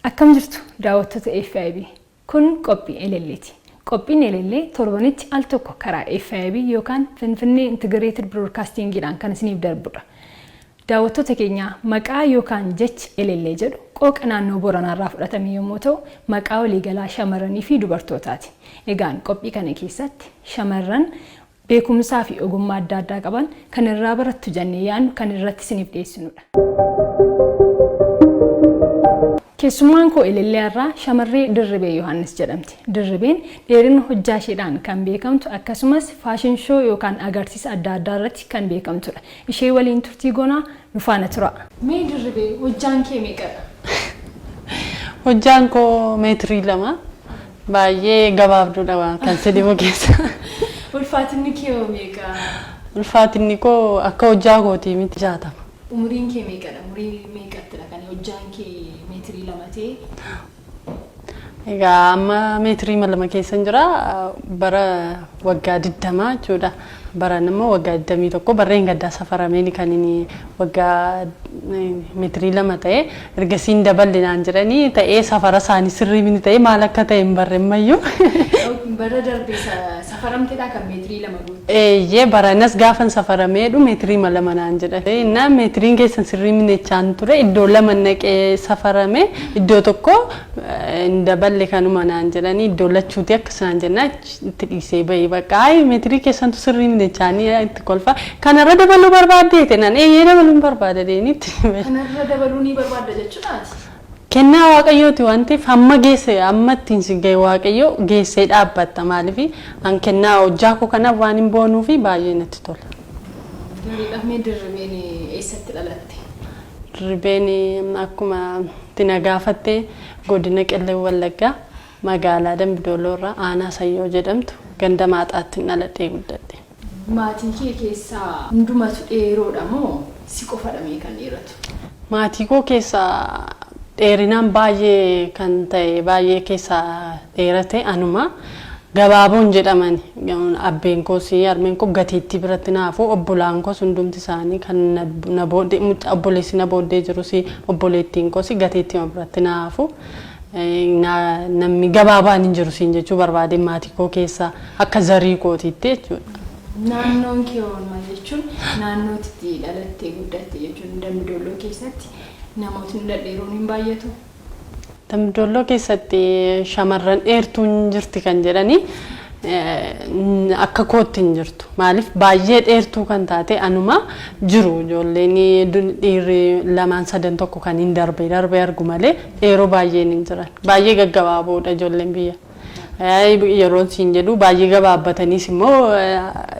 Akkam jirtu daawwattoota FIB? Kun qophii Elelleeti. Qophiin Elellee torbanitti al tokko karaa FIB yookaan Finfinnee Integrated Broadcastingiidhaan kan isiniif darbudha. Daawwattoota keenyaa, maqaa yookaan jechi Elellee jedhu qooqa naannoo Booranaarraa fudhatame yommuu ta'u, maqaa waliigalaa shamarranii fi dubartootaati. Egaan qophii kana keessatti shamarran beekumsaa fi ogummaa adda addaa qaban kan irraa barattu jennee yaadnu kan irratti isiniif dhiyeessinudha. Keessummaan koo Elellee irraa shamarree Dirribee Yohaannis jedhamti. Dirribeen dheerina hojjaa isheedhaan kan beekamtu, akkasumas fashion show yookaan agarsiisa adda addaa irratti kan beekamtudha. Ishee waliin turtii goonaa, nu faana tura. Mee Dirribee, hojjaan kee meeqadha? Hojjaan koo meetirii 2, baay'ee gabaabduudha kan si dhibu keessa. Ulfaatinni kee hoo meeqa? Ulfaatinni koo akka hojjaa kootii miti, 60. Umuriin kee meeqadha? Umurii meeqattidha kan hojjaan kee meetirii 2 ta'e? Egaa amma meetirii 2 keessa jira, bara waggaa 20 jechuudha. Baran immoo waggaa 21, barreen gaddaa safarameen kan inni waggaa meetirii 2 ta'e. Ergasiin daballi naan jedhanii ta'ee safara isaanii sirrii miti ta'e, maal akka ta'e hin barreemmayyuu. Bara darbe safaramteedha kan meetirii 2 guutte? Eeyyee, baranas gaafan safarameedhu meetirii 2 naan jedhan. Innaan meetiriin keessan sirrii minechaan ture, iddoo lama naqee safarame, iddoo tokko hin daballe kanuma naan jedhanii, iddoo lachuuti akkas naan jennaa itti dhiisee bahee, bakka ayi meetirii keessantu sirrii minechaanii itti kolfa. Kanarra dabaluu barbaaddeete naan, eeyyee dabaluun barbaada deenitti. Kanarra dabaluu ni barbaadda jechuudhaati? Kennaa Waaqayyooti waan ta'eef, hamma geesse, hamma ittiin si gahe Waaqayyo geessee dhaabbatta. Maaliif, an kennaa hojjaa koo kanaaf waan hin boonuu fi baay'ee natti tola. Gaariidha. Mee Dirribeen eessatti dhalatte? Dirribeen akkuma itti na gaafatte godina Qellem Wallaggaa, magaalaa Dambidolloo irraa, aanaa Sayyoo jedhamtu, ganda Maaxaatti dhaladhee guddadhe. Maatii kee keessaa hundumatu dheeroodha moo si qofadha mee kan dheeratu? Maatii koo keessaa dheerinaan baay'ee kan ta'e, baay'ee keessaa dheerate anuma. Gabaaboon jedhaman abbeen koos harmeen koo gateettii biratti naafu, obbolaan koos hundumti isaanii kan na booddee, obboleessi na booddee jirus, obboleettiin koos gateettii biratti naafu. Namni gabaabaan hin jiru siin jechuu barbaade, maatii koo keessaa akka zarii kootiitti jechuudha. Naannoon kee maal jechuun, naannootti dhalattee guddatte jechuun, Dambidolloo keessatti namootni dhedheeroon hin baay'atu? Dambidolloo keessatti shamarran dheertuun jirti kan jedhanii akka kootti hin jirtu. Maaliif, baay'ee dheertuu kan taate anuma. Jiru ijoolleen dhiirri lamaan sadan tokko kan hin darbee darbee argu malee dheeroo baay'een hin jiran. Baay'ee gaggabaaboodha ijoolleen biyya. Yeroo siin jedhu baay'ee gabaabbataniis immoo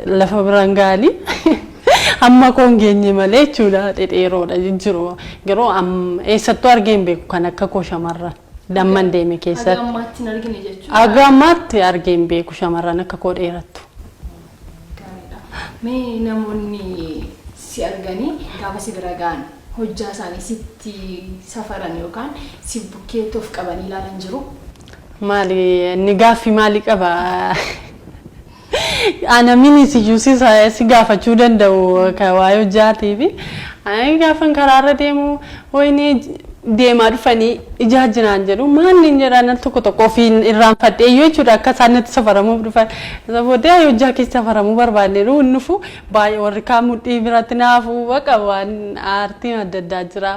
lafa biraan ga'anii amma koo hin geenye malee jechuudha, dhedheeroodha jiru. Garuu eessattuu argee hin beeku kan akka koo shamarran lamman deeme keessatti. Haga ammaatti hin argine jechuudha. Haga ammaatti argee hin beeku shamarran akka koo dheerattu. Gaariidha. Mee namoonni si arganii gaafa si bira ga'an hojjaa isaanii sitti safaran yookaan si bukkeetti of qabanii ilaalan jiru? Maali, inni gaaffii maalii qaba? Ana minis iyyuu si gaafachuu danda'u kan waa'ee hojjaatii fi ani gaafan karaarra deemu wayini deemaa dhufanii ijaajjinaan jedhu, maal hin jedhaan, al tokko tokko ofiin irraanfadhee iyyuu jechuudha akka isaan natti safaramuuf dhufan. Isa booddee ayi hojjaa keessa safaramuu barbaadne hin dhufu, baay'ee warri kaan mudhii biratti naafu, baqa waan aartiin adda addaa jira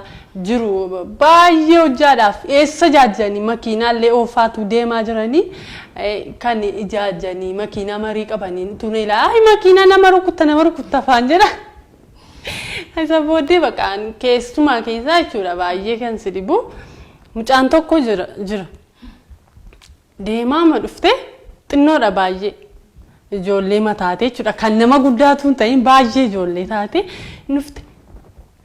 jiru, baay'ee hojjaadhaaf eessa ijaajjanii makiinaallee oofaatu deemaa jiranii kan ijaajjanii makiinaa marii qabanii tun ilaa ay makiinaa nama rukutta, nama rukutta afaan jedha. Isa booddee baqaan keessumaa keessaa jechuudha, baay'ee kan si dhibu mucaan tokko jira jira. Deemaa ma dhufte, xinnoodha baay'ee. Ijoollee mataate jechuudha, kan nama guddaatu hin ta'in, baay'ee ijoollee taate dhufte.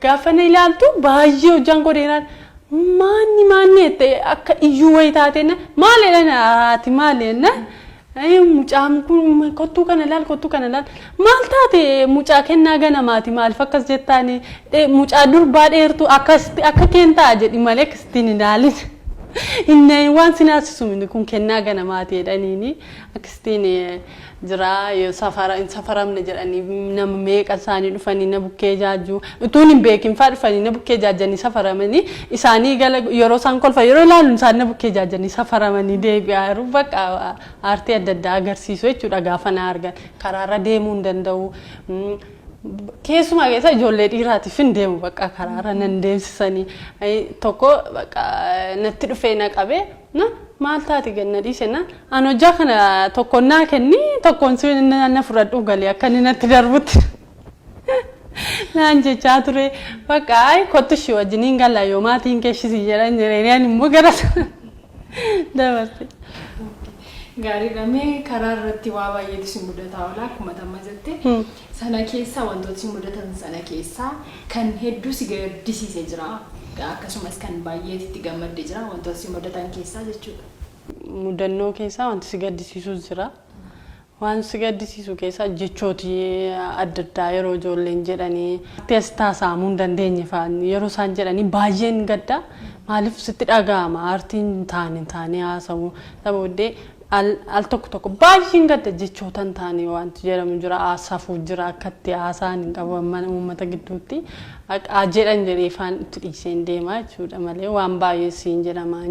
Gaafa na ilaaltu baay'ee hojjaan koo dheeraan. Maanni maanni jettee akka iyyuu wayii taatee maal jedhan ati maal jennaan, mucaan kun kottuu kana laal, kottuu kana laal, maal taate, mucaa kennaa ganamaati, maaliif akkas jettaani, mucaa durbaa dheertuu akkasitti akka keen ta'a jedhi malee akkasittiin hin ilaalin. Inni waan sinaasisu kun kennaa ganamaati jedhaniini akkasittiin jira. Safara hin safaramne jedhanii nama meeqa isaanii dhufanii na bukkee jaajuu, utuun hin beekin faa dhufanii na bukkee jaajanii safaramanii isaanii gala. Yeroo isaan kolfa yeroo ilaalu isaan na bukkee jaajanii safaramanii deebi'aa jiru. Bakka aartii adda addaa agarsiisu jechuudha gaafa na argan. Karaarra deemuu hin danda'u. Keessumaa keessa ijoollee dhiiraatiif hin deemu, bakka karaarra nan deemsisanii. Tokko bakka natti dhufee na qabee, na maal taati ganna dhiise na an hojjaa kana tokkoon naa kenni, tokkoon si na fudhadhu galee akka inni natti darbutti naan jechaa ture. Bakka ay kottu ishii wajjiniin gala yoo maatiin keeshisi jedhan jedhanii ani immoo gara dabarse. Gaariidha. Mee karaa irratti waa baay'eetu si mudataa oola akkuma tamma jette. Sana keessaa, wantoota si mudatan sana keessaa kan hedduu si gaddisiise jira. Akkasumas kan baay'ee itti gammadde jira wantoota si mudatan keessaa jechuudha. Mudannoo keessaa wanti si gaddisiisus jira. Waan si gaddisiisu keessaa jechooti adda addaa yeroo ijoolleen jedhanii as taasifamuu hin dandeenye fa'aa yeroo isaan jedhanii baay'een gadda. Maaliif sitti dhaga'ama, aartiin taane taane haasa'u. Isa booddee al tokko tokko baay'een gadda, jechoota hin taane wanti jedhamu jira, safuu jira, akka itti haasa'an hin qabu uummata gidduutti. Jedhan jedhee ifaan itti dhiiseen deema jechuudha malee waan baay'ee siin jedhama.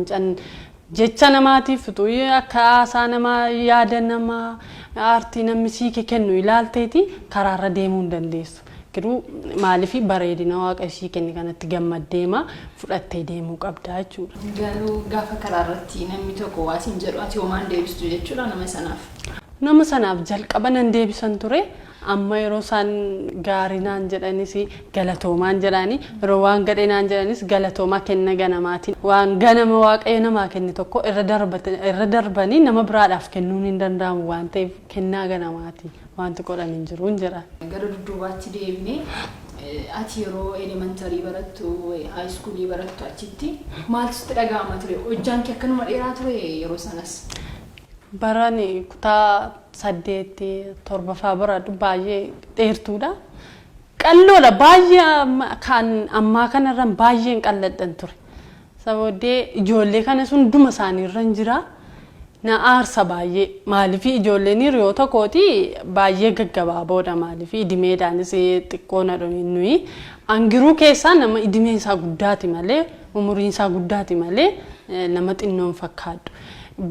Jecha namaatiif utuu akka haasaa namaa, yaada namaa, aartii namni sii kennu ilaalteeti karaarra deemuu hin dandeessu. Garuu maaliif bareedina Waaqa ishii kenne kanatti gammaddeema fudhattee deemuu qabda jechuudha. Garuu gaafa karaa irratti namni tokko waa siin jedhu ati homaan deebistu jechuudha nama sanaaf? Nama sanaaf jalqaba nan deebisan ture. Amma yeroo isaan gaarii naan jedhanis galatoomaan jedhani, yeroo waan gadhee naan jedhanis galatoomaa, kenna ganamaatiin. Waan ganama Waaqayyo namaa kenne tokko irra darbanii nama biraadhaaf kennuun hin danda'amu waan ta'eef kennaa ganamaati wanti godhan hin jiru hin jedhan. Gara dudduubaatti deebinee, ati yeroo elementary barattu, high schoolii barattu, achitti maaltu sitti dhaga'ama ture? Hojjaan kee akkanuma dheeraa ture yeroo sanas? Baran kutaa 8 torbaffaa baradhu baay'ee dheertuudha. Qalloodha baay'ee, kan ammaa kanarra baay'een qalladhan ture. Sabooddee ijoollee kanas hunduma isaaniirra hin jira. Na aarsa baay'ee. Maaliif ijoolleen hiriyoota kooti baay'ee gaggabaaboodha, maaliif idimeedhaanis xiqqoo na nuyi. Angiruu keessaa nama idimeen isaa guddaati malee, umuriin isaa guddaati malee nama xinnoon fakkaadhu.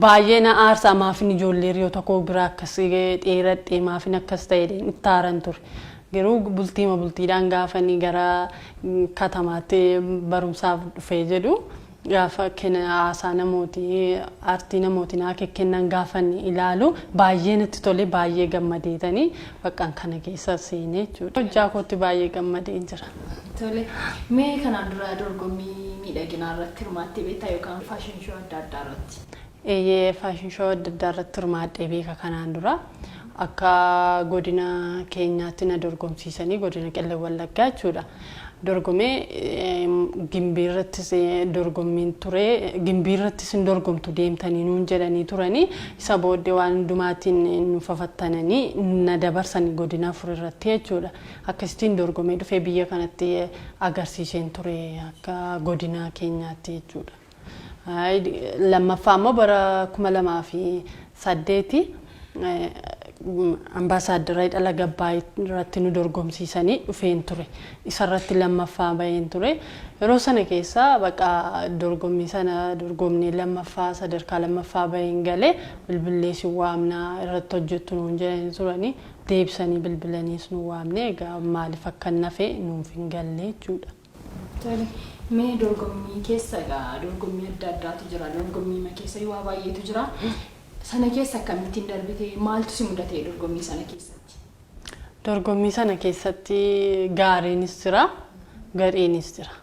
Baay'ee na aarsa, maafin ijoollee hiriyoota koo bira akkas dheeradhee, maafin akkas ta'e itti aaran ture. Garuu bultiima bultiidhaan gaafanii gara katamaatti barumsaaf dhufee jedhu, gaafa haasaa namootii, aartii namootii naa kennan gaafan ilaalu baay'ee natti tole, baay'ee gammadeetanii bakka kana keessa seenee jechuudha. Hojjaa kootti baay'ee gammadee jira. Tole, mee kanaan dura dorgommii miidhaginaa irratti hirmaattee beektaa yookaan fashion show adda addaa irratti? Eeyyee, fashion show adda addaa irratti hirmaadhee beeka kanaan dura. Akka godina keenyaatti na dorgomsiisanii, godina Qellem Wallaggaa jechuudha. Dorgomee Gimbii irrattis dorgommiin ture. Gimbii irrattis hin dorgomtu deemtanii nuun jedhanii turanii, isa booddee waan hundumaatiin nu fafattananii na dabarsanii godina afur irratti jechuudha. Akkasittiin dorgomee dhufee biyya kanatti agarsiiseen ture akka godina keenyaatti jechuudha. Lammaffaa immoo bara 2008 Ambaasaaddara Dhala Gabbaa irratti nu dorgomsiisanii dhufeen ture. Isarratti lammaffaa baheen ture. Yeroo sana keessa bakka dorgommii sana dorgomnee lammaffaa, sadarkaa lammaffaa baheen galee, bilbillee si waamnaa irratti hojjettu nuun jedhanii turanii, deebisanii bilbilaniis nu waamne. Egaa maaliif akka nafe nuuf hin galle jechuudha. Tole, mee dorgommii keessa egaa dorgommii adda addaatu jira. Dorgommii keessa waa baay'eetu jira. Sana keessa akkamittiin darbite? Maaltu si mudate dorgommii sana keessatti? Dorgommii sana keessatti gaariinis jira, gadheenis jira.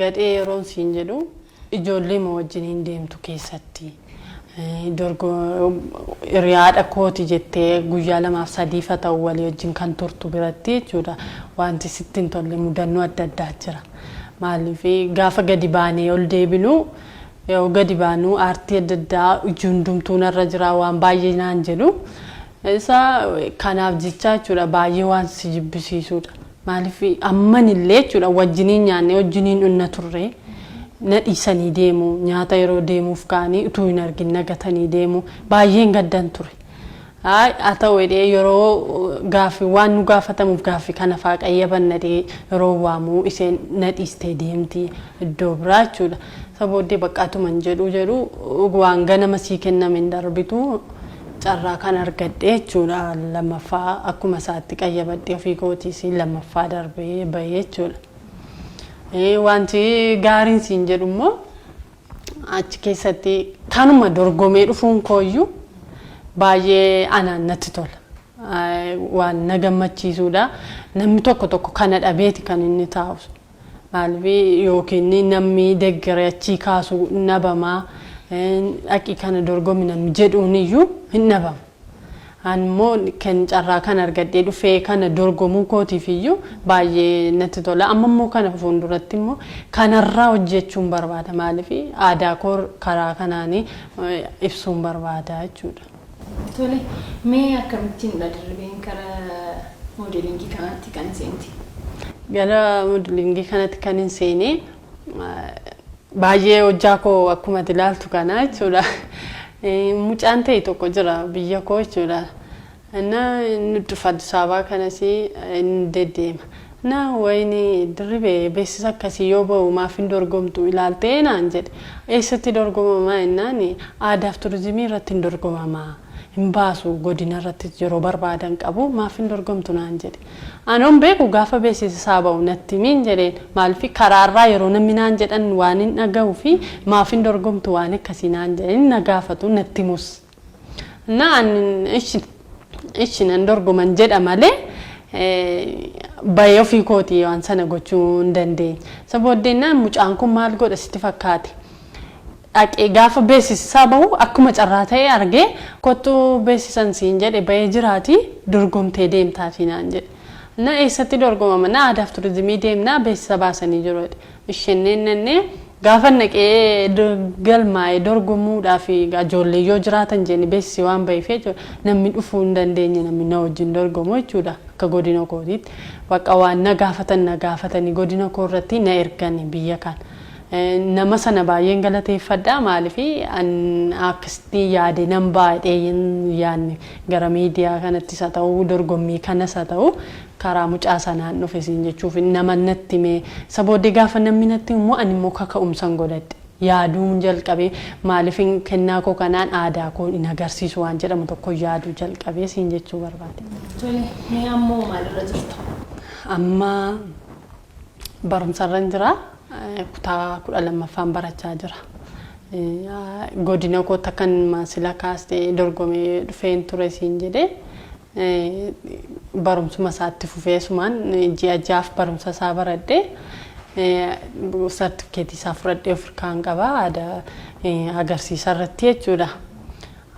Gadhee yeroon siin jedhu ijoollee ma wajjin hin deemtu keessatti. Hiriyaadha kooti jettee guyyaa lamaaf sadiifa ta'u walii wajjin kan turtu biratti jechuudha. Wanti sitti hin tolle mudannoo adda addaa jira. Maaliif gaafa gadi baanee ol deebinu, yoo gadi baanu aartii adda addaa iji hundumtuu narra jira, waan baay'ee naan jedhu. Isa kanaaf jecha jechuudha, baay'ee waan si jibbisiisudha. Maaliif ammanillee jechuudha, wajjiniin nyaannee wajjiniin dhunna turre, na dhiisanii deemu, nyaata yeroo deemuuf ka'anii utuu hin argin nagatanii deemu, baay'een gaddan ture. Haa ta'u jedhee, yeroo gaaffii waan nu gaafatamuuf gaaffii kana faa qayyabanna jedhee yeroo waamuu, isheen na dhiistee deemti iddoo biraa jechuudha. Isa booddee baqqaatuman jedhu waan ganama sii kenname hin darbitu, carraa kan argadhe jechuudha. Lammaffaa akkuma isaatti qayyabadhee ofii kootiis lammaffaa darbee bahee jechuudha. Wanti gaariin siin jedhu immoo, achi keessatti kanuma dorgomee dhufuun kooyyuu baay'ee anaan natti tola. Waan na gammachiisudha. Namni tokko tokko kana dhabeeti kan inni taa'u. Maaliif yookiin namni deeggaree achii kaasu dhabamaa, dhaqii kana dorgomi namni jedhuun iyyuu hin dhabamu. Ani immoo kan carraa kan argadhee dhufee kana dorgomuu kootiif iyyuu baay'ee natti tola. Amma immoo kana fuulduratti immoo kanarraa hojjechuun barbaada. Maaliif aadaa koo karaa kanaan ibsuun barbaada jechuudha. Tole, mee akkamittiin Dirribeen karaa modelingii kanaatti kan seenti? Gara modelingii kanatti kan hin seene, baay'ee hojjaa koo akkuma ati ilaaltu kana jechuudha. Mucaan ta'e tokko jira biyya koo jechuudha. Inna inni dhufa Addis Ababaa kanas inni deddeema. Na wayini Dirribee, beeksisa akkasii yoo ba'u maaf hin dorgomtu ilaaltee naan jedhe. Eessatti dorgomamaa jennaan, aadaaf turizimii irratti hin dorgomamaa. Hin baasu, godina irratti yeroo barbaadan qabu, maaf hin dorgomtu naan jedhe. Anoon beeku, gaafa beeksisa isaa ba'u natti himiin jedheen. Maaliif karaarraa yeroo namni naan jedhan waan hin dhaga'uu fi maaf hin dorgomtu waan akkasii naan jedhan, na gaafatu, natti himus. Na ishi nan dorgoman jedha malee bahee ofii kootii waan sana gochuu hin dandeenye. Isa booddee mucaan kun maal godha sitti fakkaate? Dhaqee gaafa beeksisa bahu akkuma carraa ta'e argee, kottu beeksisan siin jedhe bahee jiraati, dorgomtee deemtaatii naan jedhe. Na eessatti dorgomama? Na aadaaf turizimii deemnaa, beeksisa baasanii jiru jedhe. Ishenneen nannee gaafa naqee galmaa'ee dorgomuudhaaf, ijoollee yoo jiraatan jenne beeksisi waan baheef jechuudha. Namni dhufuu hin dandeenye, namni na wajjin dorgomu jechuudha, akka godina kootiitti. Bakka waan na gaafatan na gaafatanii godina koo irratti na ergani biyya kana. Nama sana baay'een galateeffadha. Maaliif akkasitti yaade nan baay'ee hin yaadne, gara miidiyaa kanattis haa ta'u, dorgommii kanas haa ta'u, karaa mucaa sanaan dhufe siin jechuuf, nama natti himee. Isa booddee gaafa namni natti himu ani immoo kaka'umsan godhadhe. Yaaduun jalqabee, maaliif kennaa koo kanaan aadaa koo hin agarsiisu waan jedhamu tokko yaaduu jalqabee siin jechuu barbaade. Tole, mee ammoo maalirra jirtu? Amma barumsarra jira. Kutaa 12ffaan barachaa jira. Godina kootti akkan sila kaastee dorgomee dhufeen ture siin jedhee, barumsuma isaatti fufee sumaan ji'a 6f barumsa isaa baradhee, sartifikeetii isaa fudhadhee of harkaan qaba, aadaa agarsiisa irratti jechuudha.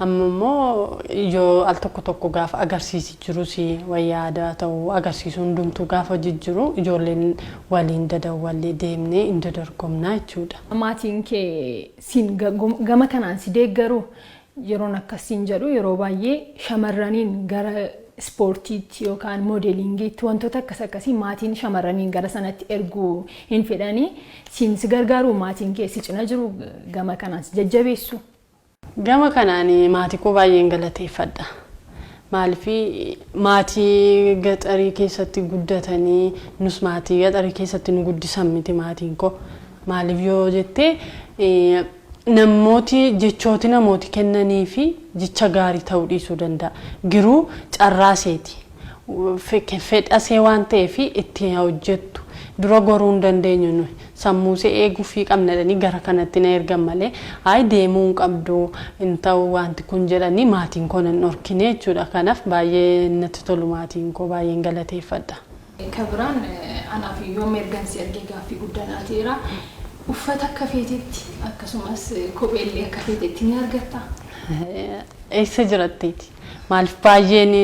Amma immoo yoo al tokko tokko gaafa agarsiisi jirus, wayyaa aadaa ta'uu agarsiisuu hundumtuu gaafa jijjiru, ijoolleen waliin dadawwallee deemnee hin dodorgomnaa jechuudha. Maatiin kee siin gama kanaan si deeggaru? Yeroon akkasiin jedhu, yeroo baay'ee shamarraniin gara ispoortiitti yookaan modelingiitti, wantoota akkas akkasii maatiin shamarraniin gara sanatti erguu hin fedhanii, siin si gargaaru? Maatiin kee si cina jiru, gama kanaan si jajjabeessu? Gama kanaan maatii koo baay'een galateeffadha. Maaliif maatii gaxarii keessatti guddatanii, nus maatii gaxarii keessatti nu guddisan miti maatiin koo. Maaliif yoo jettee, namooti jechooti namooti kennanii fi jecha gaarii ta'uu dhiisuu danda'a. Garuu carraa seeti. Fedhasee waan ta'eef itti hojjettu. Dura goruu hin dandeenyu nuyi. Sammuu see eeguufii qabna jedhanii gara kanatti na ergan malee, ayi deemuu hin qabdu, hin ta'u wanti kun jedhanii maatiin koo nan dhorkine jechuudha. Kanaaf baay'ee natti tolu, maatiin koo baay'een galateeffadha. Kan biraan anaaf yoom ergan si argee gaaffii guddaa naa ta'eera. Uffata akka feetetti, akkasumas kopheellee akka feetetti ni argattaa? Eessa jiratteeti? Maaliif baay'een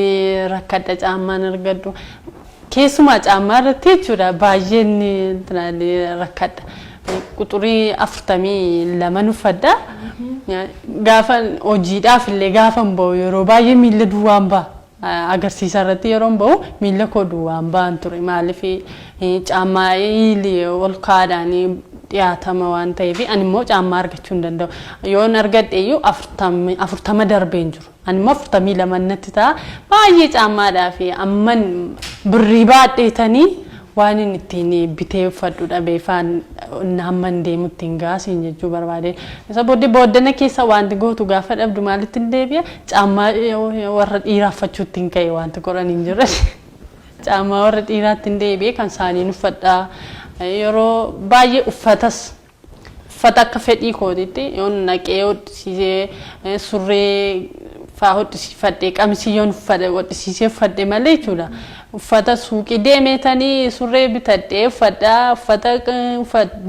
rakkadha, caammaan argadhu. Keessumaa caammaa irratti jechuudha baay'een rakkadha. Quxurii 42 uffadha. Gaafa hojiidhaaf illee gaafan bahu yeroo baay'ee miilla duwwaan baha. Agarsiisa irratti yeroon bahu miilla koo duwwaan bahan ture. Maaliif caammaa ol kaa'aadhaan dhiyaatama waan ta'eef ani immoo caammaa argachuu hin danda'u. Yoon argadhe iyyuu 40 darbee hin jiru. Ani immoo 42 natti ta'a. Baay'ee caammaadhaa fi amman birrii baadheetanii waan inni ittiin bitee uffadhu dhabee faan hamman deemu ittiin gaasiin jechuu barbaade. Isa booddee booddana keessa wanti gootu gaafa dhabdu maalitti hin deebi'a? Caammaa warra dhiiraa uffachuutti hin ka'e wanti godhan hin jirre. Caammaa warra dhiiraatti hin deebi'e kan isaaniin uffadhaa. Yeroo baay'ee uffatas uffata akka fedhii kootiitti yoon naqee hodhisiisee surree faa hodhisiifadhee qamisii yoon uffadhe hodhisiisee uffadhe malee jechuudha. Uffata suuqii deemeetanii surree bitadhee uffadhaa uffata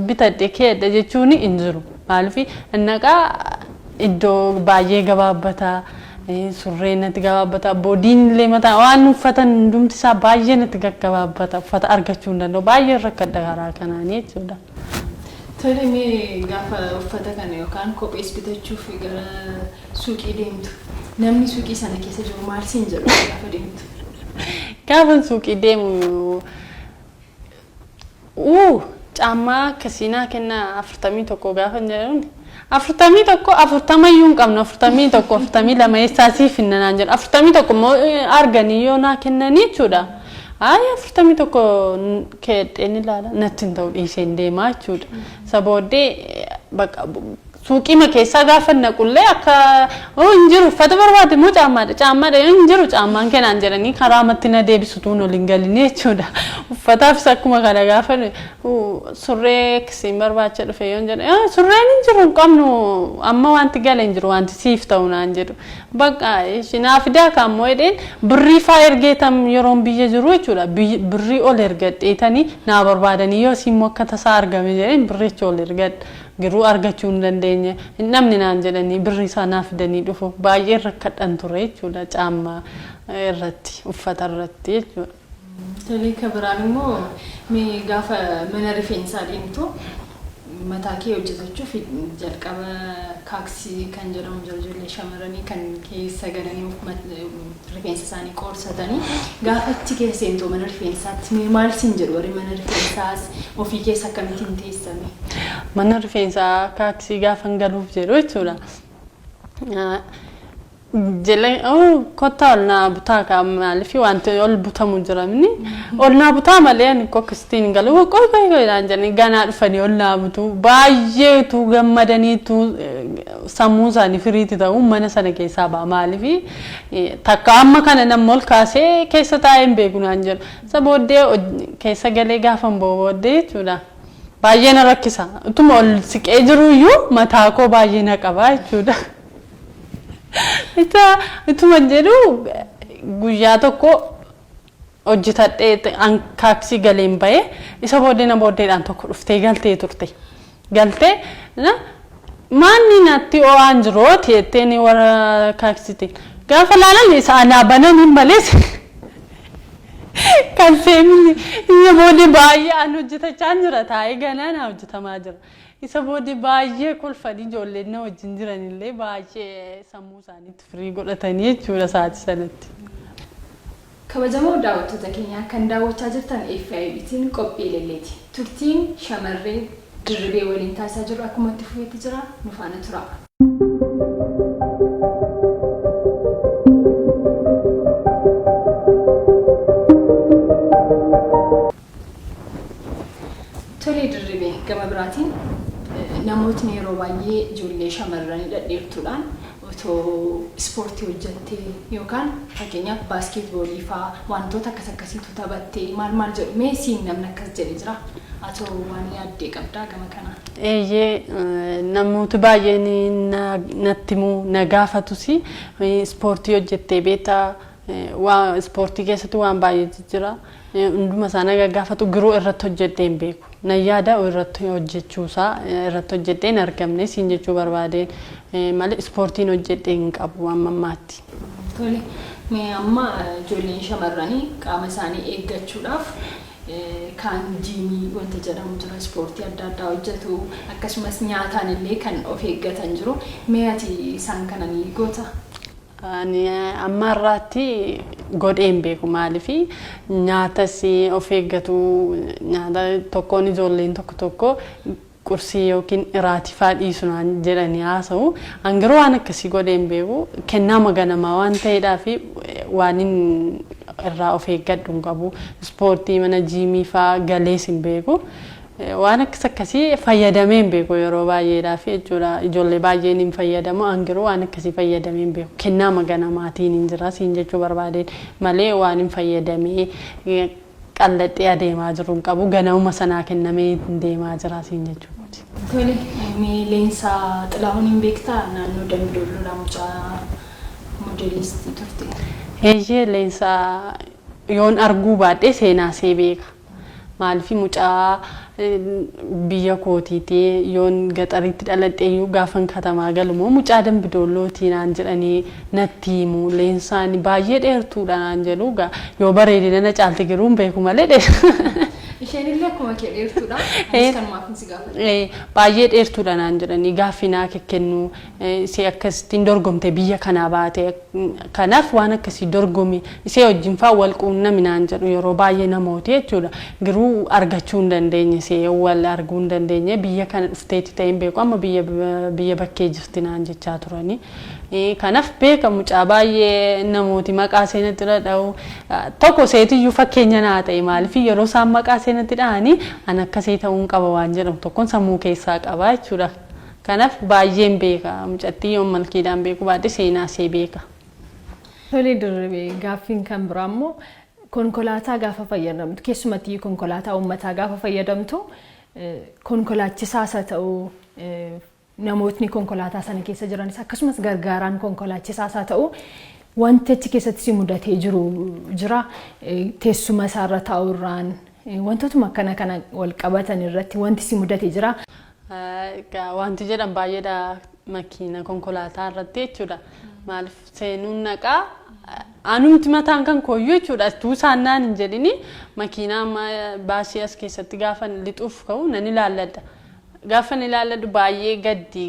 bitadhee keedha jechuun hin jiru. Maaliif naqaa iddoo baay'ee gabaabbataa surree natti gabaabbata boodiin illee mataa waan uffatan hundumti isaa baay'ee natti gaggabaabbata uffata argachuu hin danda'u baay'ee rakkadha karaa kanaanii jechuudha. Tole, mee gaafa uffata kana yookaan kophees bitachuuf gara suuqii deemtu namni suuqii sana keessa jiru maal siin jedhu gaafa deemtu? Gaafa suuqii deemu caammaa akkasii naa kennaa 41 gaafa jedhuun 41 40 iyyuu hin qabnu 41 42 eessaa siif hin naan jedhu 41 immoo arganii yoo naa kennanii jechuudha. Ayi 41 keedheen ilaala natti hin ta'u dhiiseen deemaa jechuudha. Isa booddee bakka suuqiima keessaa gaafa naqullee akka hin jiru uffata barbaade immoo caammaadha caammaadha yoo hin jiru caammaan kennaan jedhanii karaa amatti na deebisutuun ol hin galini jechuudha. Uffataafis akkuma kana gaafa surree akkasiin barbaacha dhufe yoo jedhu surreen hin jiru hin qabnu amma wanti gale hin jiru wanti siif ta'u naan jedhu. Bakka naa fidaa kaammoo jedheen birrii faa ergeetam yeroon biyya jiru jechuudha. Birrii ol ergadheetanii naa barbaadanii yoo immoo akka tasaa argame jedheen birricha ol ergadha. Garuu argachuu hin dandeenye. Hin dhabne naan jedhanii birrii isaa naa fidanii dhufu. Baay'ee rakkadhan ture jechuudha caammaa irratti uffata irratti jechuudha. Tole, kan biraan immoo mee gaafa mana rifeensaa deemtu mataa kee hojjetachuuf jalqaba kaaksii kan jedhamu jiru ijoollee shamarranii kan keessa galanii rifeensa isaanii qoorsatanii gaafa achi keessa seentu mana rifeensaatti mee maal siin jedhu warri mana rifeensaas ofii keessa akkamittiin teessame? Mana rifeensaa kaaksii gaafa galuuf jedhu jechuudha. Jala kottaa ol naa butaa kaa maaliif wanti ol butamu jira inni ol naa butaa malee ani akkasitti hin galu qoy qoy qoy naan jedhanii ganaa dhufanii ol naa butu baay'eetu gammadaniitu sammuu isaanii firiitti ta'u mana sana keessaa ba'a maaliif takka amma kana namni ol kaasee keessa taa'ee hin beeku naan jedhu isa booddee keessa galee gaafa hin booddee jechuudha. Baay'ee na rakkisa. Utuma ol siqee jiru iyyuu mataa koo baay'ee na qaba jechuudha. Isa utuma jedhu guyyaa tokko hojjetadhee an kaaksii galeen bahee isa booddee na booddeedhaan tokko dhuftee galtee turte. Galtee maanni natti ho'aan jiru jettee warra kaaksiitiin. Gaafa laalan isa anaa bananiin malees kan seemini isa booddee baay'ee an hojjetachaa jira taa'ee ganaa na hojjetamaa jira. Isa booddee baay'ee kolfanii ijoolleen na wajjin jiranillee baay'ee sammuu isaaniitti firii godhatanii jechuudha sa'aatii sanatti. Kabajamoo daawwattoota keenyaa kan daawwachaa jirtan FIBtiin qophii Elelleeti. Turtiin shamarree Dirribee waliin taasisaa jiru akkuma itti fufeetti jira nu faana tura. Tolee Dirribee, gama biraatiin namootni yeroo baay'ee ijoollee shamarranii dhadheertuudhaan otoo ispoortii hojjettee yookaan fakkeenyaaf baaskeetboolii fa'aa wantoota akkas akkasiitu taphattee maal maal jedhu mee siin namni akkas jedhe jira? Atoo waan yaaddee qabdaa gama kanaan? Eeyyee, namooti baay'een natti himuu na gaafatus ispoortii hojjettee beektaa waa ispoortii keessatti waan baay'ee jira. Hunduma isaa na gaggaafatu garuu irratti hojjedhee hin beeku. Na yaada irratti hojjechuusaa irratti hojjedhee hin argamne siin jechuu barbaadeen malee ispoortiin hojjedhee hin qabu amma ammaatti. Tole, Mee amma ijoolleen shamarranii qaama isaanii eeggachuudhaaf kaan jiimii wanta jedhamu jira, ispoortii adda addaa hojjetu, akkasumas nyaataan illee kan of eeggatan jiru. Mee ati isaan kana ni goota? Ani amma har'aatti godhee hin beeku. Maaliif nyaatas of eeggatu, nyaata tokkoon ijoolleen tokko tokko qursii yookiin iraatii fa'aa dhiisu naan jedhanii haasa'u. An garuu waan akkasii godhee hin beeku. Kennaa maganamaa waan ta'eedhaa fi waan irraa of eeggadhu hin qabu. Ispoortii mana jiimii fa'aa galees hin beeku. Waan akkas akkasii fayyadamee hin beeku yeroo baay'eedhaaf jechuudha. Ijoollee baay'een hin fayyadamu. An garuu waan akkasii fayyadamee hin beeku. Kennaa maganamaatiin hin jira siin jechuu barbaadeen malee waan hin fayyadamee qalladhee adeemaa jiru hin qabu. Ganamuma sanaa kennamee deemaa jira siin jechuu kooti. Tole, mee Leensaa Xilahuun hin beektaa? Naannoo Dambidoolloodhaa mucaa moodelistii turte. Eeyyee, Leensaa yoon arguu baadhee seenaa see beeka. Maaliif mucaa biyya kootiiti, yoon gaxariitti dhaladhe iyyuu gaafan katamaa galu immoo mucaa Dambidoollootii naan jedhanii natti himu. Leensaan baay'ee dheertuudha naan jedhu. Yoo bareedina na caalti garuu hin beeku malee dheer. Isheen illee akkuma kee dheertuudha. Anis kanumaaf si gaafadha. Baay'ee dheertuudha naan jedhanii gaaffii naa kennu. Ishee akkasittiin dorgomte biyya kanaa baate, kanaaf waan akkasii dorgomi, ishee wajjin fa'aa wal quunnami naan jedhu yeroo baay'ee namooti jechuudha. Garuu argachuu hin dandeenye, ishee wal arguu hin dandeenye. Biyya kana dhufteetti ta'ee hin beeku, amma biyya bakkee jirti naan jechaa turani. Kanaaf beeka, mucaa baay'ee namooti maqaa seenatti dhadha'u. Tokko seetiyyuu fakkeenya naa ta'e. Maaliif yeroo isaan maqaa seenatti dhahanii an akkasii ta'uun qaba waan jedhamu tokkoon sammuu keessaa qaba jechuudha. Kanaaf baay'een beeka. Mucattii yoon malkiidhaan beeku baadhe seenaa ishee beeka. Tole Dirribee, gaaffiin kan biraa immoo konkolaataa gaafa fayyadamtu, keessumattuu konkolaataa uummataa gaafa fayyadamtu, konkolaachisaas haa ta'u, namootni konkolaataa sana keessa jiranis, akkasumas gargaaraan konkolaachisaas haa ta'u, wanti achi keessatti si mudatee jiru jira? Teessuma isaarra taa'u irraan wantootuma akkana kana wal qabatan irratti wanti si mudate jira? Wanti jedhan baay'eedha makiina konkolaataa irratti jechuudha. Maaliif seenuun naqaa anumti mataan kan kooyyuu jechuudha. Tuu isaan naan hin jedhini makiinaa amma baasii as keessatti gaafa lixuuf ka'u nan ilaalladha. Gaafa ilaalladhu baay'ee gaddi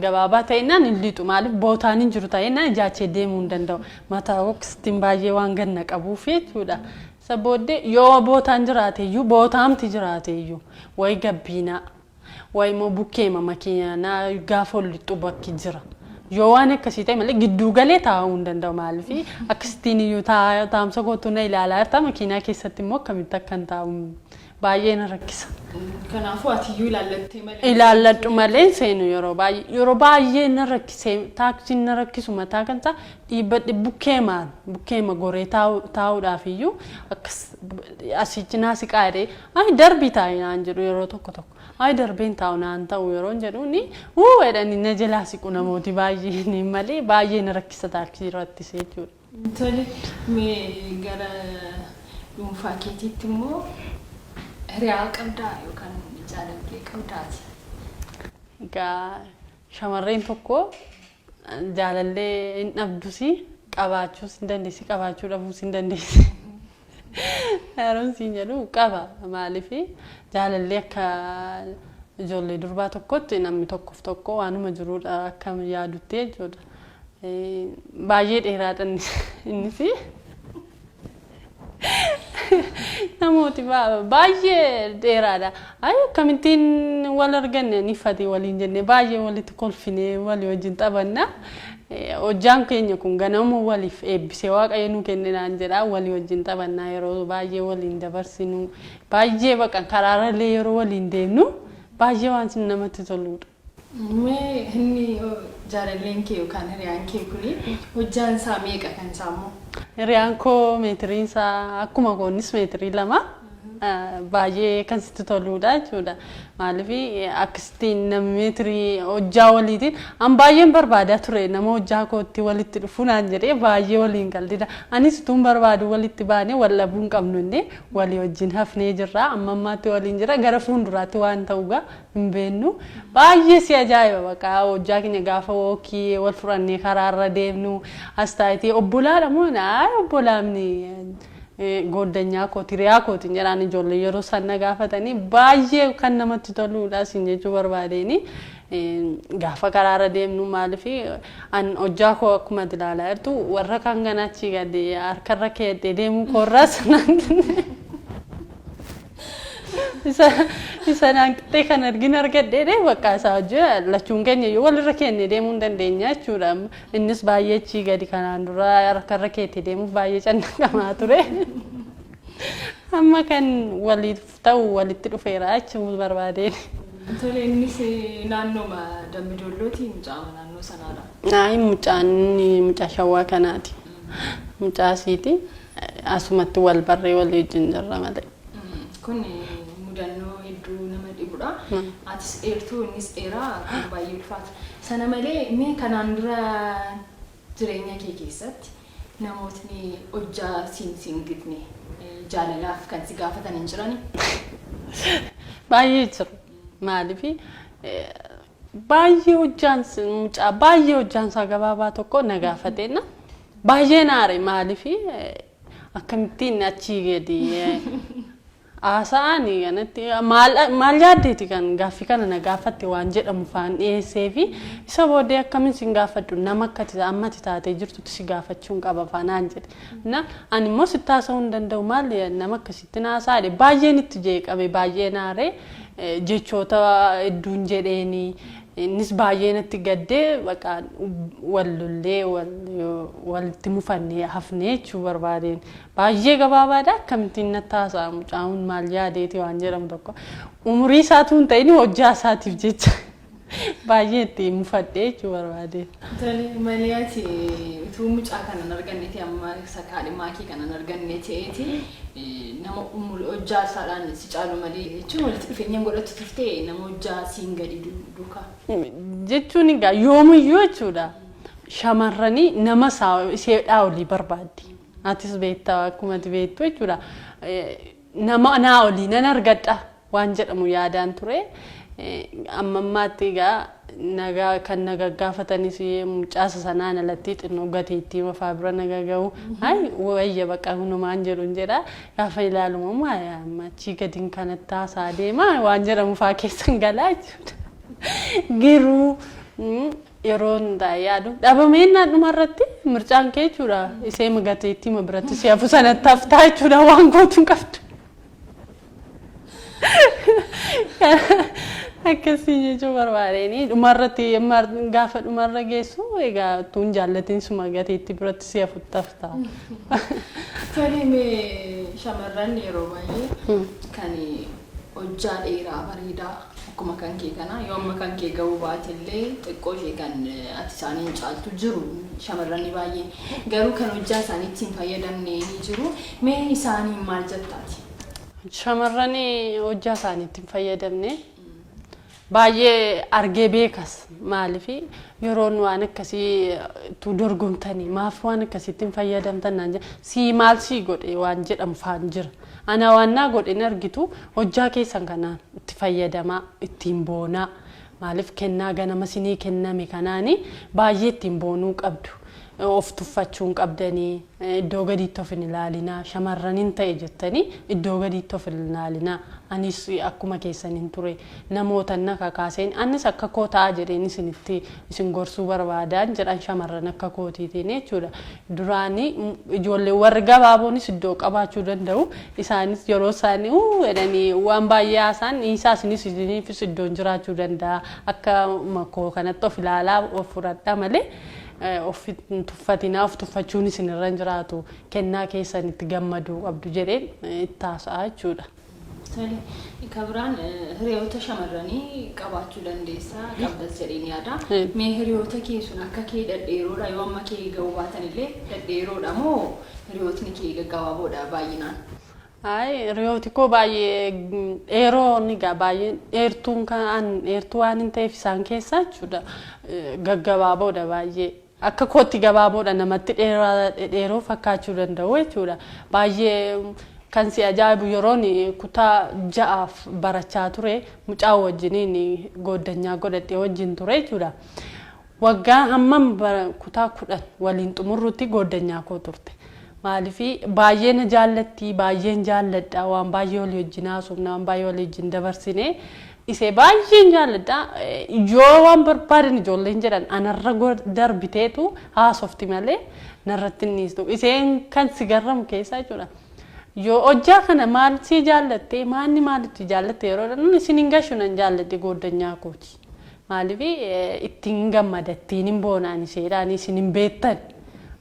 gabaabaa ta'inaan hin lixu. Maaliif bootaan hin jiru ta'inaan ijaachee deemuu hin danda'u. Mataa oksittiin baay'ee waan ganna qabuuf jechuudha. Isa booddee yoo bootaan jiraate iyyuu, bootaamti jiraate iyyuu, wayi gabbiinaa wayi immoo bukkeema makiinaa gaafa ol lixxu bakki jira. Yoo waan akkasii ta'e malee gidduu galee taa'uu hin danda'u. Maaliif akkasittiin iyyuu taa'umsa kootu na ilaalaa jirta, makiinaa keessatti immoo akkamitti akkan taa'u baay'ee na rakkisa. Kanaafuu ati iyyuu ilaallattee malee. Ilaalladhu malee hin seenu yeroo baay'ee. Yeroo baay'ee na rakkisee taaksiin na rakkisu mataa kan isaa dhiibbadhe bukkeemaan bukkeema goree taa'uudhaaf iyyuu akkas asichi naa siqaa jedhee, ay darbii taa'i naan jedhu yeroo tokko tokko. Ay darbeen taa'u naan ta'u yeroo jedhu ni wuu jedhanii na jalaa siqu namooti baay'een malee baay'ee na rakkisa taaksii irrattis jechuudha. Tole, mee gara dhuunfaa keetiitti immoo hiriyaa qabdaa yookaan jaalallee qabdaati? Egaa shamarreen tokko jaalallee hin dhabdus, qabaachuus hin dandeessi, qabaachuu dhabuus hin dandeessi. Yeroon siin jedhu qaba. Maaliif jaalallee akka ijoollee durbaa tokkotti namni tokkoof tokko waanuma jirudha akka yaadutti jechuudha. Baay'ee dheeraadha innis. Namooti baay'ee dheeraadha. Ay akkamittiin wal arganne ni fati waliin jennee baay'ee walitti kolfinee walii wajjin taphanna. Hojjaan keenya kun ganama waliif eebbisee Waaqayyo nu kenne naan jedha, walii wajjin taphannaa, yeroo baay'ee waliin dabarsinu, baay'ee baqa karaarallee yeroo waliin deemnu baay'ee waan namatti toludha. Mee inni jaalalleen kee yookaan hiriyaan kee kuni hojjaan isaa meeqa kan isaa immoo? Hiriyaan koo meetiriin isaa akkuma koonnis meetirii 2. Baay'ee kan sitti toludha jechuudha. Maaliif akkasittiin namni meetirii hojjaa waliitiin an baay'een barbaadaa ture, nama hojjaa kootti walitti dhufu naan jedhee baay'ee waliin qaldida. Anis utuun barbaadu walitti baanee wal dhabuu hin qabnu, innee walii wajjin hafnee jirra. Amma ammaatti waliin jira, gara fuulduraatti waan ta'ugaa hin beeknu. Baay'ee si ajaa'iba, bakka hojjaa keenya gaafa walk wal fudhannee karaarra deemnu as taayitii obbolaadha moo obbolaamni gooddanyaa kooti, hiriyaa kootiin jedhaan, ijoollee yeroo isaan na gaafatanii baay'ee kan namatti toludha siin jechuu barbaadeeni. Gaafa karaarra deemnu, maaliif an hojjaa koo akkuma ilaalaa jirtu warra kan ganachii gadi harkarra keettee deemuu koorraas isa naan qixxee kan argin argadhee bakka isaa hojii lachuun keenya iyyuu walirra keennee deemuu hin dandeenya jechuudha. Innis baay'ee achii gadi, kanaan dura harkarra keettee deemuuf baay'ee cannaqamaa ture. Amma kan waliif ta'u walitti dhufeera jechuu barbaadeen. Tole, innis naannooma Dambidoollooti, mucaama naannoo sanaadha? Naayi, mucaan mucaa Shawaa kanaati. Mucaa asiiti. Asumatti wal barree walii wajjin jirra malee. Kun mudannoo hedduu nama dhibudha. Atis dheertuu, innis dheeraa, kun baay'ee ulfaata. Sana malee mee kanaan dura jireenya kee keessatti namootni hojjaa siin siin gitne jaalalaaf kan si gaafatan hin jirani? Baay'ee jiru. Maaliif baay'ee hojjaan mucaa baay'ee hojjaan isaa gabaabaa tokko na gaafateenna. Baay'ee naare, maaliif akkamittiin achii gadi haasa'anii kanatti maal yaaddeeti kan gaaffii kana na gaafatte waan jedhamu faan dhiyeessee fi isa booddee akkamiin sin gaafadhu, nama akka ammati taatee jirtutti si gaafachuun qaba faanaan jedhe. Na ani immoo sitti haasa'uu hin danda'u, maal nama akkasitti naasaadhe, baay'een itti jeeqame, baay'ee naaree, jechoota hedduun jedheeni, innis baay'ee natti gaddee, bakka wal lollee walitti mufannee hafnee jechuu barbaadeen. Baay'ee gabaabaadha, akkamittiin natti haasa'a mucaan, maal yaadeeti waan jedhamu tokko umurii isaatu hin ta'in hojjaa isaatiif jecha baay'ee itti mufadhee jechuu barbaadeen. Tole, malee ati utuu mucaa kana hin arganneeti, amma isa kaadhimaa kee kana hin arganne ta'eeti, nama umurii hojjaa isaadhaan si caalu malee jechuun walitti dhufeenya godhatu turte nama hojjaa siin gadi duukaa? Jechuun egaa yoomiyyuu jechuudha, shamarranii nama isaa isheedhaa olii barbaaddi. Atis beektaa, akkuma ati beektu jechuudha. Nama naa olii nan argadha waan jedhamu yaadaan ture. Amma ammaatti egaa nagaa kan na gaggaafatanis mucaasa sanaan alatti xinnoo gateettii mafaa bira naga ga'u. Ay wayya, bakka hunumaan jedhu hin jedha. Gaafa ilaalu immoo amma achii gadiin kanatti haasaa deema waan jedhamu faa keessan galaa jechuudha. Garuu yeroo hundaa yaadu dhabameen dhumarratti mircaan kee jechuudha. Isee gateettii ma biratti si hafu sanatti haftaa jechuudha, waan gootu hin qabdu. Akkasii jechuu barbaadeen, dhumarratti gaafa dhumarra geessu egaa tuun jaallatiin suma gateettii biratti si hafutti haftaa. Tole, mee shamarran yeroo baay'ee kan hojjaa dheeraa bareedaa akkuma kan kee kana, yoo amma kan kee ga'uu baate illee xiqqoo ishee kan ati isaaniin caaltu jiru shamarranni baay'een, garuu kan hojjaa isaanii ittiin fayyadamne ni jiru. Mee isaaniin maal jettaati? Shamarran hojjaa isaanii ittiin fayyadamne baay'ee argee beekas. Maaliif yeroon waan akkasii tu dorgomtanii maaf waan akkasiitti hin fayyadamtan naan jedha, sii maal sii godhe waan jedhamu faan jira. Ana waan naa godhe hin argitu, hojjaa keessan kanaan itti fayyadamaa, ittiin boonaa. Maaliif kennaa ganama sinii kenname kanaani baay'ee ittiin boonuu qabdu. Of tuffachuu hin qabdanii, iddoo gadiitti of hin ilaalinaa, shamarran hin ta'e jettanii iddoo gadiitti of hin ilaalinaa. Anis akkuma keessan hin ture, namoota na kakaaseen anis akka koo ta'a jedheen isinitti isin gorsuu barbaadaan jedhan shamarran akka kootiitiin jechuudha. Duraanii ijoollee warri gabaaboonis iddoo qabaachuu danda'u. Isaanis yeroo isaanii uu jedhanii waan baay'ee haasa'an dhiisaa, isinis isiniifis iddoon jiraachuu danda'a. Akka koo kanatti of ilaalaa, of fudhadhaa malee of hin tuffatinaa, of tuffachuun isinirra hin jiraatu, kennaa keessan itti gammaduu qabdu jedheen itti haasa'a jechuudha. Tole, kan biraan hiriyoota shamarranii qabaachuu dandeessaa, qabdas jedheen yaada. Mee hiriyoota kee sun akka kee dhedheeroodha, yoo amma kee ga'uu baatan illee dhedheeroodha moo hiriyootni kee gaggabaaboodha baay'inaan? Ay, hiriyooti koo baay'ee dheeroo egaa baay'ee dheertuun kan dheertuu waan hin ta'eef isaan keessaa jechuudha gaggabaaboodha baay'ee. Akka kootti gabaaboodha, namatti dheeroo fakkaachuu danda'u jechuudha. Baay'ee kan si ajaa'ibu, yeroon kutaa 6f barachaa ture mucaa wajjiniin gooddanyaa godhadhee wajjin ture jechuudha. Waggaa hammam kutaa 10 waliin xumurrutti gooddanyaa koo turte. Maaliif baay'ee na jaallatti, baay'een jaalladha, waan baay'ee walii wajjin haasofna, waan baay'ee walii wajjin dabarsine. Isee baay'een jaalladha. Yoo waan barbaadan ijoolleen jedhan anarra darbiteetu haasofti malee narratti hin dhiistu. Iseen kan si garramu keessaa jechuudha. Yoo hojjaa kana maal si jaallatte, maanni maalitti jaallatte yeroo jedhan, isin hin gashu, nan jaalladhe, gooddanyaa kooti. Maaliif ittiin gammada, ittiin hin boonaan isheedhaan isin hin beektan.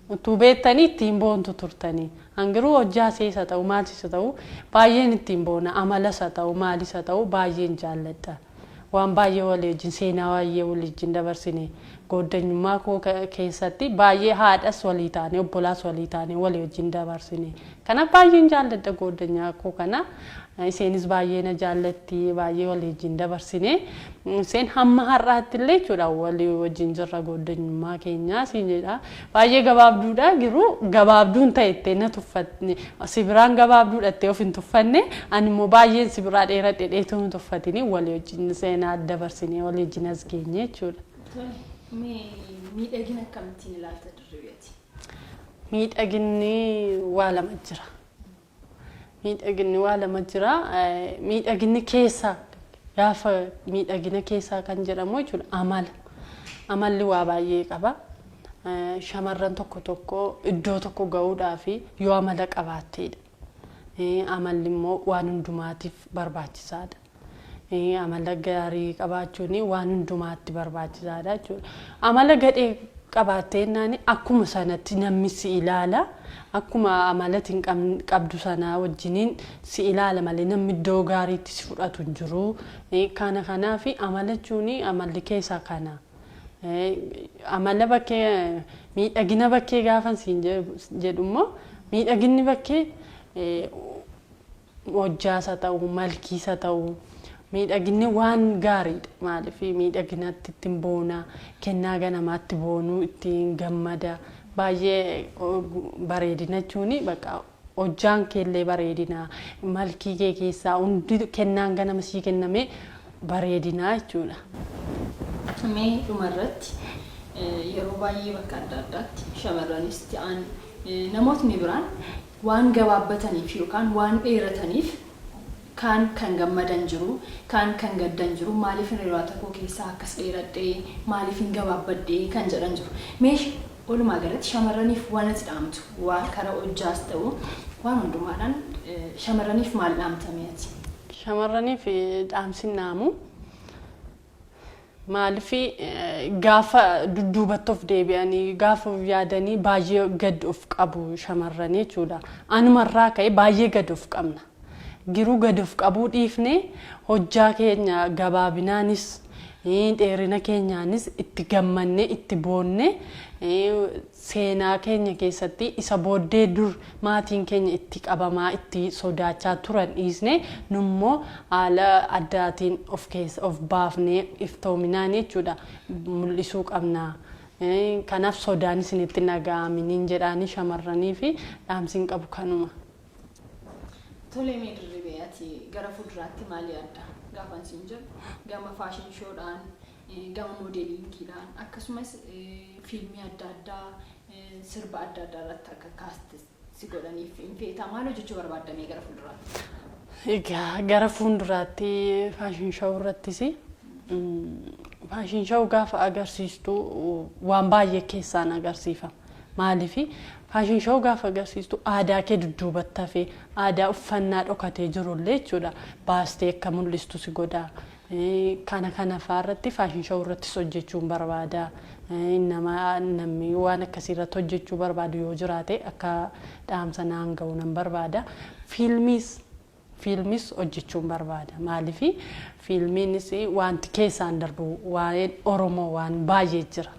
Utuu beektanii ittiin boontu turtanii. Hangiruu hojjaa seesa ta'u, maalis haa ta'u, baay'een ittiin boona, amalas haa ta'u, maalis haa ta'u, baay'een jaalladha. Waan baay'ee walii wajjin, seenaa baay'ee walii wajjin dabarsine, gooddanyummaa koo keessatti baay'ee haadhas walii taane, obbolaas walii taane, walii wajjin dabarsine. Kanaaf baay'een jaalladha gooddanyaa koo kana. Isheenis baay'ee na jaallatti, baay'ee walii wajjin dabarsine. Isheen hamma har'aatti illee jechuudha walii wajjin jirra gooddanyummaa keenyaa siin jedha. Baay'ee gabaabduudha, garuu gabaabduun ta'e ittee na tuffatne, si biraan gabaabduudha ittee of hin tuffanne, ani immoo baay'een si biraa dheeradhe dheetuu hin tuffatini, walii wajjin seenaa dabarsine, walii wajjin as geenye jechuudha. Miidhagina akkamittiin ilaalta, Dirribeeti? Miidhaginni waa lama jira. Miidhaginni waa lama jira. Miidhaginni keessaa, gaafa miidhagina keessaa kan jedhamu jechuudha, amala. Amalli waa baay'ee qaba. Shamarran tokko tokko iddoo tokko gahuudhaaf yoo amala qabaatteedha. Amalli immoo waan hundumaatiif barbaachisaadha. Amala gaarii qabaachuun waan hundumaatti barbaachisaadha jechuudha. Amala gadhee qabaattee jennaan akkuma sanatti namni si ilaala. Akkuma amalati hin qabdu sanaa wajjiniin si ilaala malee namni iddoo gaariitti si fudhatu hin jiru. Kana kanaaf amala jechuun amalli keessaa kana. Amala bakkee, miidhagina bakkee gaafa siin jedhu immoo, miidhaginni bakkee hojjaas haa ta'u, malkiis haa ta'u, miidhaginni waan gaariidha. Maaliif miidhaginatti ittiin boona, kennaa ganamaatti boonuu, ittiin gammada. Baay'ee bareedina jechuun bakka hojjaan keellee bareedina, malkii kee keessaa hundi kennaan ganama sii kenname bareedina jechuudha. Mee dhumarratti, yeroo baay'ee bakka adda addaatti shamarranis ta'an namootni biraan waan gabaabbataniif yookaan waan dheerataniif kaan kan gammadan jiru, kaan kan gaddan jiru, maaliif hiriyoota koo keessaa akkas dheeradhee, maaliif hin gabaabbadhee kan jedhan jiru. Mee walumaa galatti shamarraniif waan ati dhaamtu, waan karaa hojjaas ta'u waan hundumaadhaan, shamarraniif maal dhaamtame ati? Shamarraniif dhaamsi dhaamu, maaliif gaafa dudduubatti of deebi'anii gaafa of yaadanii baay'ee gad of qabu shamarranii jechuudha. Anumarraa ka'e baay'ee gad of qabna. Giruu gad of qabuu dhiifnee hojjaa keenya gabaabinaanis dheerina keenyaanis itti gammannee itti boonnee, seenaa keenya keessatti isa booddee dur maatiin keenya itti qabamaa itti sodaachaa turan dhiisne, nummoo haala addaatiin of keessa of baafnee iftoominaan jechuudha mul'isuu qabna. Kanaaf sodaan isinitti dhaga'aminiin jedhaanii shamarranii fi dhaamsiin qabu kanuma. Tolee, mee Dirribee, ati gara fuulduraatti maal yaadda? Gaafan siin jedhu, gama fashion showdhaan, gama modelingiidhaan, akkasumas fiilmii adda addaa, sirba adda addaa irratti akka cast si godhaniif hin feetaa? Maal hojjechuu barbaaddamee gara fuulduraatti? Egaa gara fuulduraatti fashion show irrattis, fashion show gaafa agarsiistu waan baay'ee keessaan agarsiifama. Maaliif fashion show gaafa agarsiistu aadaa kee dudduubatti hafee, aadaa uffannaa dhokatee jirullee jechuudha baastee akka mul'istu si godha. Kana kana fa'aa irratti, fashion show irrattis hojjechuun barbaada. Nama namni waan akkasii irratti hojjechuu barbaadu yoo jiraate akka dhaamsa naan ga'u nan barbaada. Fiilmis hojjechuun barbaada. Maaliif fiilmiinis wanti keessaan darbu waa'een Oromoo waan baay'ee jira.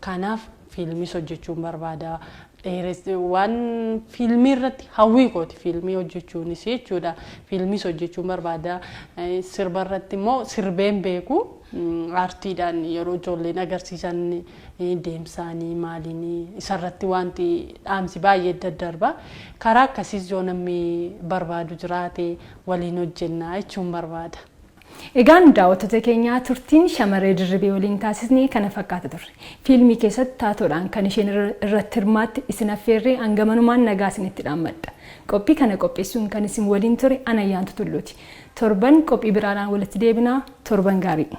Kanaaf fiilmis hojjechuun barbaada. Waan fiilmii irratti hawwii kooti, fiilmii hojjechuunis jechuudha. Fiilmiis hojjechuun barbaada. Sirba irratti immoo sirbeen beeku. Aartiidhaan yeroo ijoolleen agarsiisan deemsaanii maaliin isarratti wanti dhaamsi baay'ee daddarba. Karaa akkasiis yoo namni barbaadu jiraate waliin hojjennaa jechuun barbaada. Egaan daawwattoota keenyaa, turtiin shamarree Dirribee waliin taasisnee kana fakkaata turre. Fiilmii keessatti taatoodhaan kan isheen irratti hirmaatte isin affeerree hangamanumaan nagaa isinitti dhaammadha. Qophii kana qopheessuun kan isin waliin ture Anayyaantu Tulluuti. Torban qophii biraadhaan walitti deebinaa, torban gaarii.